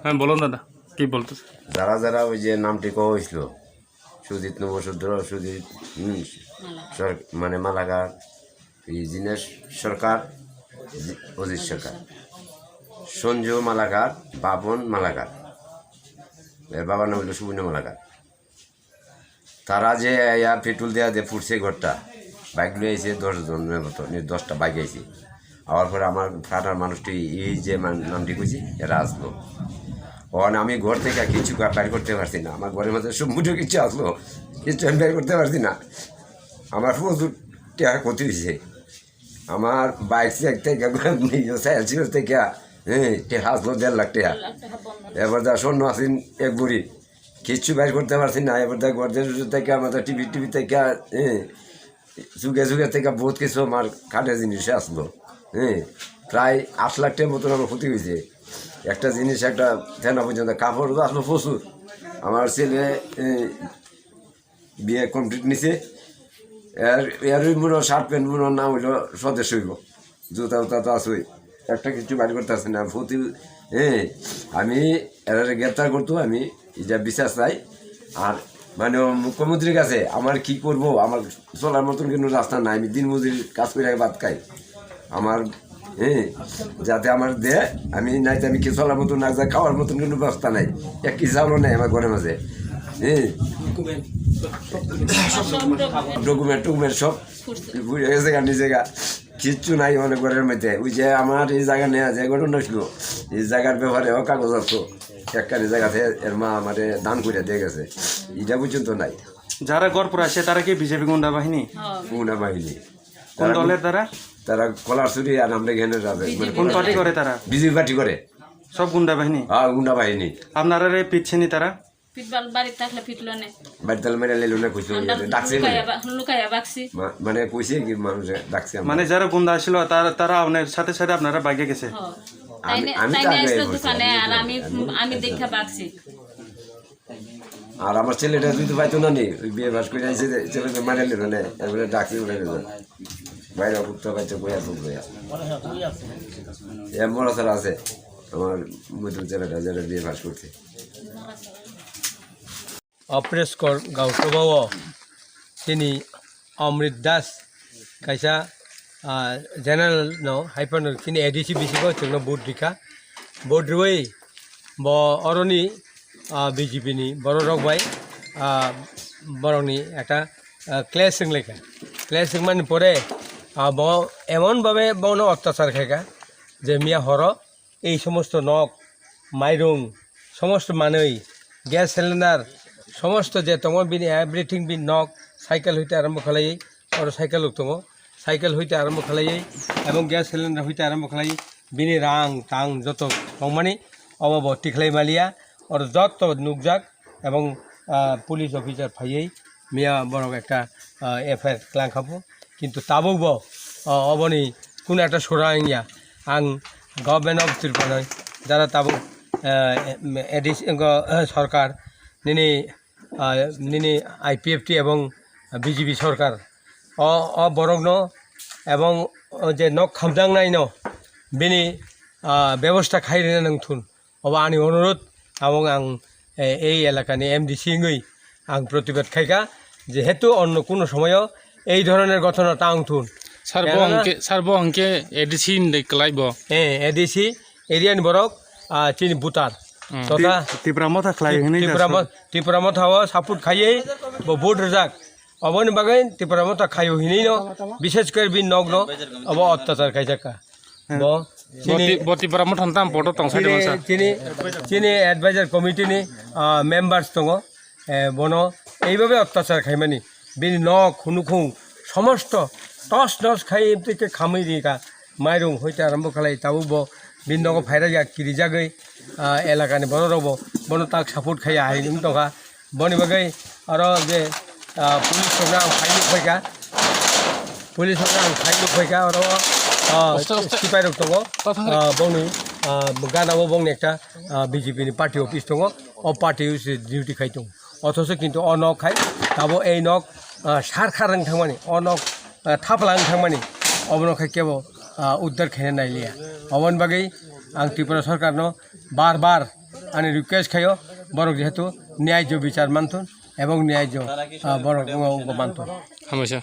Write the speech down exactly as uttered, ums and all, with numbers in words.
হ্যাঁ, বলুন দাদা, কি বলতে চান? যারা যারা ওই যে নামটি কওয়া হয়েছিল, সুজিত নমঃশূদ্র, সুজিত, হুম, সর-, মানে মালাকার, এই জিনেশ সরকার, জি-, অজিত সরকার, সঞ্জু মালাকার, বাবন মালাকার, এর বাবার নাম হলো সুবর্ণ মালাকার। তারা যে ইয়া পেট্রোল দেয়া যে ফুটছে ঘরটা, বাইক লয়ে আইছে দশ জনের মতো, নি দশটা বাইক আইছে। আওয়ার পরে আমার ফাটার মানুষটি এই যে মান-, নামটি কইছি, এরা আসলো। অন আমি ঘর থেকে কিছু কা-, বাইর করতে পারছি না, আমার ঘরের মধ্যে সব মুঠো কিছু আসলো, কিছু আমি বাইর করতে পারছি না। আমার প্রচুর টাকা ক্ষতি হয়েছে। আমার বাইক চেক থেকে, সাইকেল ছিল থেকে, হ্যাঁ, টেহা আসলো দেড় লাখ টেহা। দেড় লাখ টেহা বন্ধ। এবার যা স্বর্ণ আসিন এক ভরি, কিচ্ছু বাইর করতে পারছি না। এবার দেখ, গর্দের থেকে আমাদের টিভি, টিভি থেকে, হ্যাঁ, যুগে যুগে থেকে বহুত কিছু আমার কাঠের জিনিস আসলো, হ্যাঁ, প্রায় আট লাখ টাকার মতন আমার ক্ষতি হয়েছে। একটা জিনিস, একটা থেনা পর্যন্ত, কাপড় তো আসলো প্রচুর। আমার ছেলে, হ্যাঁ, বিএ কমপ্লিট নিছে। এর, এর ওই মনে হয় শার্ট প্যান্ট মনে হয় নাম হইলো স্বদেশ হইব। জুতা উতা তো আছেই। একটা কিছু বাইর করতে পারছে না। প্রতি, হ্যাঁ, আমি এরা গ্রেপ্তার করতো, আমি এটা বিচার চাই। আর মানে মুখ্যমন্ত্রীর কাছে আমার কি করব, আমার চলার মতন কোনো রাস্তা নাই। আমি দিন মজুরি কাজ করে ভাত খাই। আমার, হ্যাঁ, যাতে আমার দে, আমি নাইতে আমি কি চলার মতন না যায়, খাওয়ার মতন কোনো ব্যবস্থা নাই। এক কি চাউলও নাই আমার ঘরের মাঝে, হ্যাঁ। ডকুমেন্ট টকুমেন্ট সব পুড়ে গেছে গা, নিজে গা। কিচ্ছু নাই মানে ঘরের মধ্যে। ওই যে আমার এই জায়গা নেওয়া যে ঘটনা ছিল, এই জায়গার ব্যাপারে ও কাগজ আছে, একখানি জায়গাতে এর মা আমারে দান করে দিয়ে গেছে, এটা পর্যন্ত নাই। যারা ঘর পুড়ে আছে, তারা কি বিজেপি গুন্ডা বাহিনী? হ্যাঁ। গুন্ডা বাহিনী। কোন তারা দলের তারা? তারা কলারচুরি আর আমরা এখানে রাজা, বিজেপি। মানে কোন পার্টি করে তারা? বিজেপি পার্টি করে। সব গুন্ডা বাহিনী? হ্যাঁ, গুন্ডা বাহিনী। আপনারা রে পিটছেনি তারা? পিটবাল বাড়ি থাকলে পিটলো নে। বাড়ি তাহলে মেরে লেলো না, কইছে, আমরা ডাকছে লুকাইয়া মানে। বা-, লুকাইয়া বাকছি। মা-, মানে কইছে কি মানুষে ডাকছে আমরা। মানে যারা গুন্ডা ছিল, তারা, তারা আপনার সাথে সাথে আপনারা বাইকে গেছে? হ্যাঁ। আমি, তাই নে-, আমি তাই তো নিয়ে আগে আসলো বলছি, দোকানে, আমি আর তো আমি, আমি আমি আমি তো দেখা বাকছি। আর আমার ছেলেটা যদি পাইতো না নি, ওই বিএ পাস করে আইছে যে, ছেলেটা মারা নিল না, এবারে ডাকছি বলে নিল। বাইরে উঠতে পারছে, কই আছে, কই আছে। এ মরা ছাড়া আছে, আমার মধ্যম ছেলেটা যেটা বিএ পাস করছে। Opreskor gausroba o chini Amrit Das kaisa, ah, general no hai phano chini A D C bisingo chwngno vote rikha. Vote rwi bo oroni, ah, B J P ni borok rok bai, ah, borokni ekta, ah, clash wnglaikha. Clash wngmani pore, ah, bo emon bhabe bono otyachar khaikha je miya horo ei somosto nok, mairung, somosto manwi, gas cylinder, somosto je tongo bini everything bini nok, cycle hoite arombo khlaiwi, oro cycle rok tongo, cycle hoite arombo khlaiwi, ebong gas cylinder hoite arombo khlaiwi, bini rang tang joto tongmani obo bo tikhlai maliya, oro joto nukjak. Ebong, ah, police officer phaiwi miya borok ekta, ah, F I R klang kha bo, kintu tabuk bo, ah, oboni kunu ekta sura wngya. Ang Government of Tripura ni jara tabuk, ah, A D C wngkha, ah, sorkar nini, ah, nini I P F T ebong B J P sorkar o, o borok no ebong o je nok khamjaknai no bini, ah, bebosta khai rina nang thun. Obo ani onurodh, abo ang, eh, ei elakani M D C wngwi ang protibad khaikha, jehetu onno kuno somoyo ei dhoroner ghotona ta wng thun. Sir, bo Kerala hwnkhe, sir, bo hwnkhe A D C hinwi kwlai bo? Eh, A D C area ni borok, ah, chini voter. Hmm. Totha Ti-, Tipra Motha khlai Ti-, hinwi Tipra jasno. Mo-, Tipra Motha o support khaiwi bo vote rwjak. Oboni bagwi Tipra Motha khaio hinwi no, bishes kore bini nok no, obo otyachar khaijak kha. Hmm. Bo Bo chini, Ti-, bo Tipra Motha ni tam poto tong side chini, masa. Chini, chini advisor committee ni, ah, members tongo, eh, bono eibabe otyachar khaimani, bini nok, hunukhung, somosto tos nos khai tike khamwi rikha, mairung hoite arombo khlai tabuk bo bini nogo phairajak kirijagwi, ah, elakani borok rokbo bono tak support khaiya hai wng tongkha. Boni bagwi oro je, ah, police rokno ang phailuk phaikha, police rokno ang phailuk phaikha, oro, ah, Aste, aste. Sipai rok tongo, ah, bongni, ah, gana o bongni ekta, ah, B J P ni party office tongo, o party office duty khai tongo. Othocho kintu o nok khai, tabo ei nok, ah, sarkar wng thangmani, o nok, ah, thapla wng thangmani, obono khai kebo, ah, uddar khaina nailiya. Oboni bagwi ang Tripura sorkarno bar bar Ani request khayo, borok jehetu niyaijo bichar manthun ebong niyaijo, ah, borok wngma wngma manthun. Hambaisa.